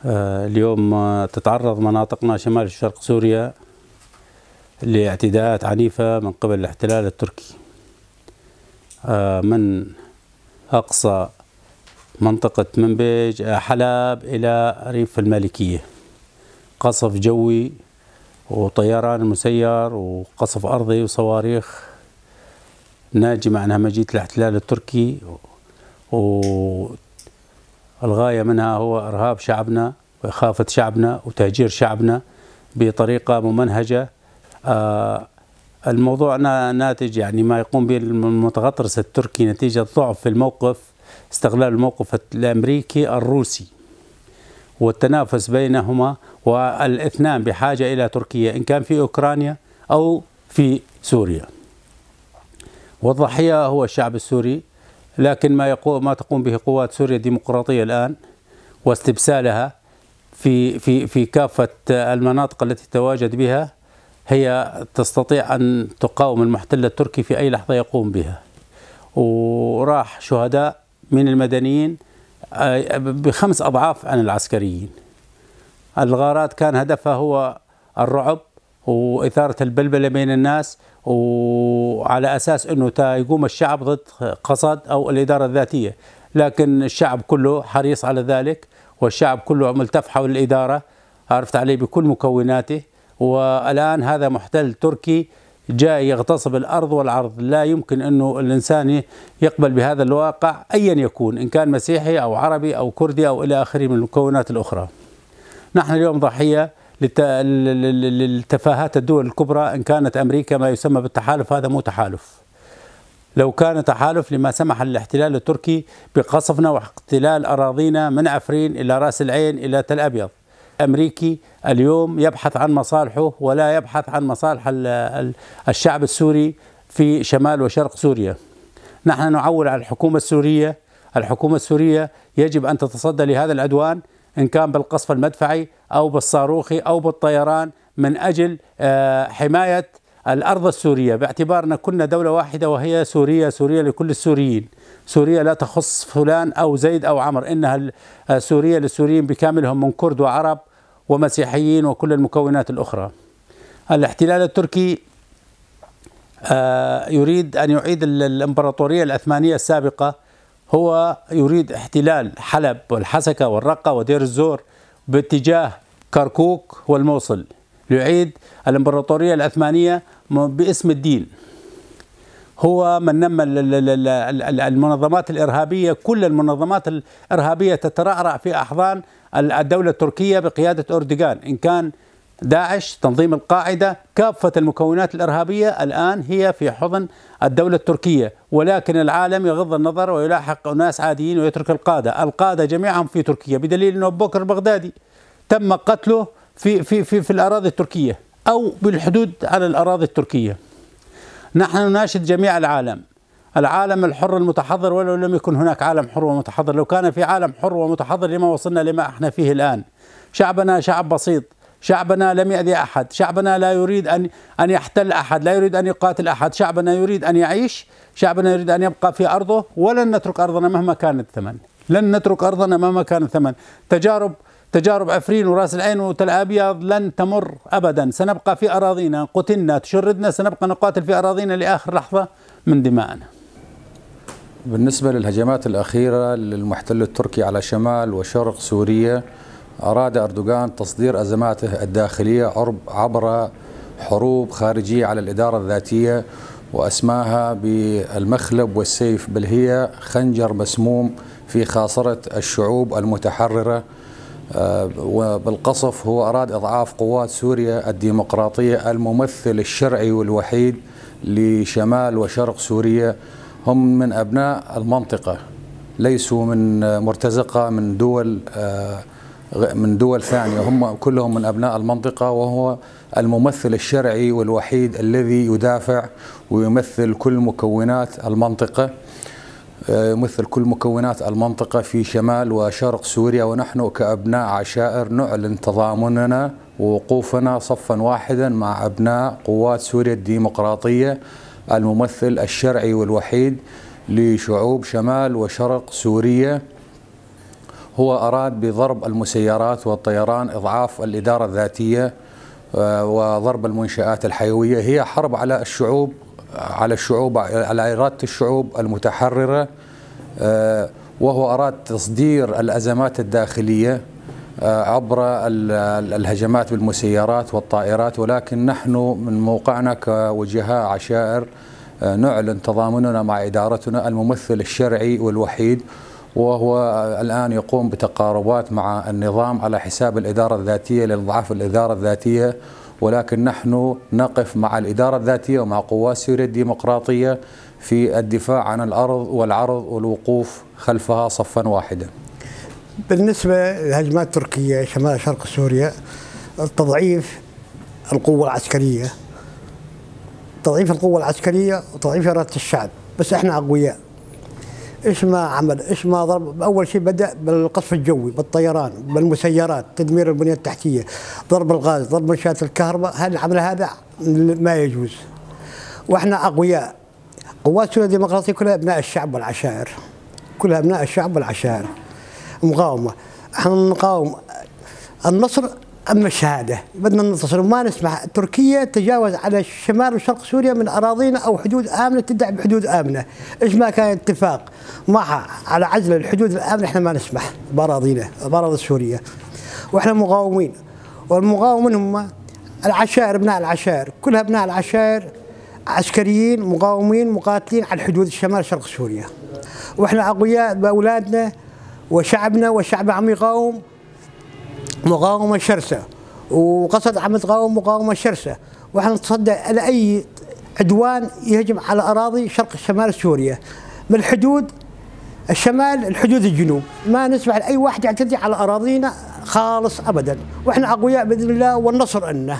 اليوم تتعرض مناطقنا شمال شرق سوريا لاعتداءات عنيفة من قبل الاحتلال التركي، من أقصى منطقة منبج حلب إلى ريف المالكية، قصف جوي وطيران مسير وقصف أرضي وصواريخ ناجمة عن همجية الاحتلال التركي، والغاية منها هو إرهاب شعبنا وإخافة شعبنا وتهجير شعبنا بطريقة ممنهجة. الموضوع ناتج يعني ما يقوم به المتغطرس التركي نتيجة ضعف في الموقف، استغلال الموقف الأمريكي الروسي والتنافس بينهما، والاثنان بحاجة إلى تركيا إن كان في أوكرانيا أو في سوريا، والضحية هو الشعب السوري. لكن ما تقوم به قوات سوريا الديمقراطية الآن واستبسالها في في في كافة المناطق التي تواجد بها، هي تستطيع أن تقاوم المحتل التركي في أي لحظة يقوم بها. وراح شهداء من المدنيين ب5 أضعاف عن العسكريين. الغارات كان هدفها هو الرعب وإثارة البلبلة بين الناس، وعلى أساس أنه يقوم الشعب ضد قصد أو الإدارة الذاتية، لكن الشعب كله حريص على ذلك، والشعب كله ملتف حول الإدارة، عرفت عليه، بكل مكوناته. والآن هذا محتل تركي جاي يغتصب الأرض والعرض، لا يمكن أنه الإنسان يقبل بهذا الواقع أيا يكون، إن كان مسيحي أو عربي أو كردي أو إلى آخره من المكونات الأخرى. نحن اليوم ضحية للتفاهات الدول الكبرى، إن كانت أمريكا ما يسمى بالتحالف، هذا مو تحالف. لو كان تحالف لما سمح الاحتلال التركي بقصفنا واحتلال أراضينا من عفرين إلى رأس العين إلى تل أبيض. أمريكي اليوم يبحث عن مصالحه ولا يبحث عن مصالح الشعب السوري في شمال وشرق سوريا. نحن نعول على الحكومة السورية، الحكومة السورية يجب أن تتصدى لهذا العدوان، إن كان بالقصف المدفعي أو بالصاروخي أو بالطيران، من أجل حماية الأرض السورية، باعتبارنا كنا دولة واحدة وهي سوريا، سوريا لكل السوريين، سوريا لا تخص فلان أو زيد أو عمر، إنها سوريا للسوريين بكاملهم من كرد وعرب ومسيحيين وكل المكونات الأخرى. الاحتلال التركي يريد أن يعيد الإمبراطورية العثمانية السابقة، هو يريد احتلال حلب والحسكة والرقة ودير الزور باتجاه كركوك والموصل، ليعيد الإمبراطورية العثمانية باسم الدين. هو من نمى المنظمات الإرهابية، كل المنظمات الإرهابية تترعرع في أحضان الدولة التركية بقيادة أردوغان، إن كان داعش، تنظيم القاعدة، كافة المكونات الإرهابية الآن هي في حضن الدولة التركية. ولكن العالم يغض النظر ويلاحق أناس عاديين ويترك القادة، القادة جميعهم في تركيا، بدليل أنه أبو بكر البغدادي تم قتله في في في في الأراضي التركية أو بالحدود على الأراضي التركية. نحن نناشد جميع العالم، العالم الحر المتحضر، ولو لم يكن هناك عالم حر ومتحضر، لو كان في عالم حر ومتحضر لما وصلنا لما احنا فيه الآن. شعبنا شعب بسيط، شعبنا لم يأذي أحد، شعبنا لا يريد أن يحتل أحد، لا يريد أن يقاتل أحد، شعبنا يريد أن يعيش، شعبنا يريد أن يبقى في أرضه، ولن نترك أرضنا مهما كان الثمن، لن نترك أرضنا مهما كان الثمن. تجارب عفرين وراس العين وتل أبيض لن تمر أبدا، سنبقى في أراضينا، قتلنا تشردنا، سنبقى نقاتل في أراضينا لآخر لحظة من دمائنا. بالنسبة للهجمات الأخيرة للمحتل التركي على شمال وشرق سوريا، أراد أردوغان تصدير أزماته الداخلية عبر حروب خارجية على الإدارة الذاتية، وأسماها بالمخلب والسيف، بل هي خنجر مسموم في خاصرة الشعوب المتحررة. وبالقصف هو أراد إضعاف قوات سوريا الديمقراطية، الممثل الشرعي والوحيد لشمال وشرق سوريا، هم من أبناء المنطقة، ليسوا من مرتزقة من دول ثانية، هم كلهم من أبناء المنطقة، وهو الممثل الشرعي والوحيد الذي يدافع ويمثل كل مكونات المنطقة، يمثل كل مكونات المنطقة في شمال وشرق سوريا. ونحن كأبناء عشائر نعلن تضامننا ووقوفنا صفا واحدا مع أبناء قوات سوريا الديمقراطية، الممثل الشرعي والوحيد لشعوب شمال وشرق سوريا. هو أراد بضرب المسيرات والطيران إضعاف الإدارة الذاتية وضرب المنشآت الحيوية. هي حرب على الشعوب، على إرادة الشعوب المتحررة، وهو أراد تصدير الأزمات الداخلية عبر الهجمات بالمسيرات والطائرات. ولكن نحن من موقعنا كوجهاء عشائر نعلن تضامننا مع إدارتنا الممثل الشرعي والوحيد، وهو الآن يقوم بتقاربات مع النظام على حساب الإدارة الذاتية لإضعاف الإدارة الذاتية، ولكن نحن نقف مع الإدارة الذاتية ومع قوات سوريا الديمقراطية في الدفاع عن الأرض والعرض والوقوف خلفها صفا واحدا. بالنسبة لهجمات تركيا شمال شرق سوريا، تضعيف القوة العسكرية، تضعيف القوة العسكرية وتضعيف إرادة الشعب. بس احنا أقوياء. ايش ما عمل، ايش ما ضرب، اول شيء بدا بالقصف الجوي، بالطيران، بالمسيرات، تدمير البنية التحتية، ضرب الغاز، ضرب منشات الكهرباء، هذا العمل هذا ما يجوز. واحنا اقوياء. قوات سوريا الديمقراطية كلها ابناء الشعب والعشائر، كلها ابناء الشعب والعشائر. مقاومة، احنا نقاوم النصر اما الشهادة، بدنا ننتصر وما نسمح تركيا تجاوز على الشمال وشرق سوريا من اراضينا او حدود امنه، تدعي بحدود امنه، ايش ما كان اتفاق معها على عزل الحدود الامنة احنا ما نسمح باراضينا، باراضي سوريا. واحنا مقاومين، والمقاومين هم العشائر، ابناء العشائر، كلها ابناء العشائر، عسكريين مقاومين مقاتلين على الحدود الشمال شرق سوريا. واحنا اقوياء باولادنا وشعبنا، والشعب عم يقاوم مقاومة شرسة، وقصد عم تقاوم مقاومة شرسة، واحنا نتصدى لأي عدوان يهجم على أراضي شرق شمال سوريا، من الحدود الشمال الحدود الجنوب، ما نسمح لأي واحد يعتدي على أراضينا خالص أبدا، واحنا أقوياء بإذن الله والنصر لنا.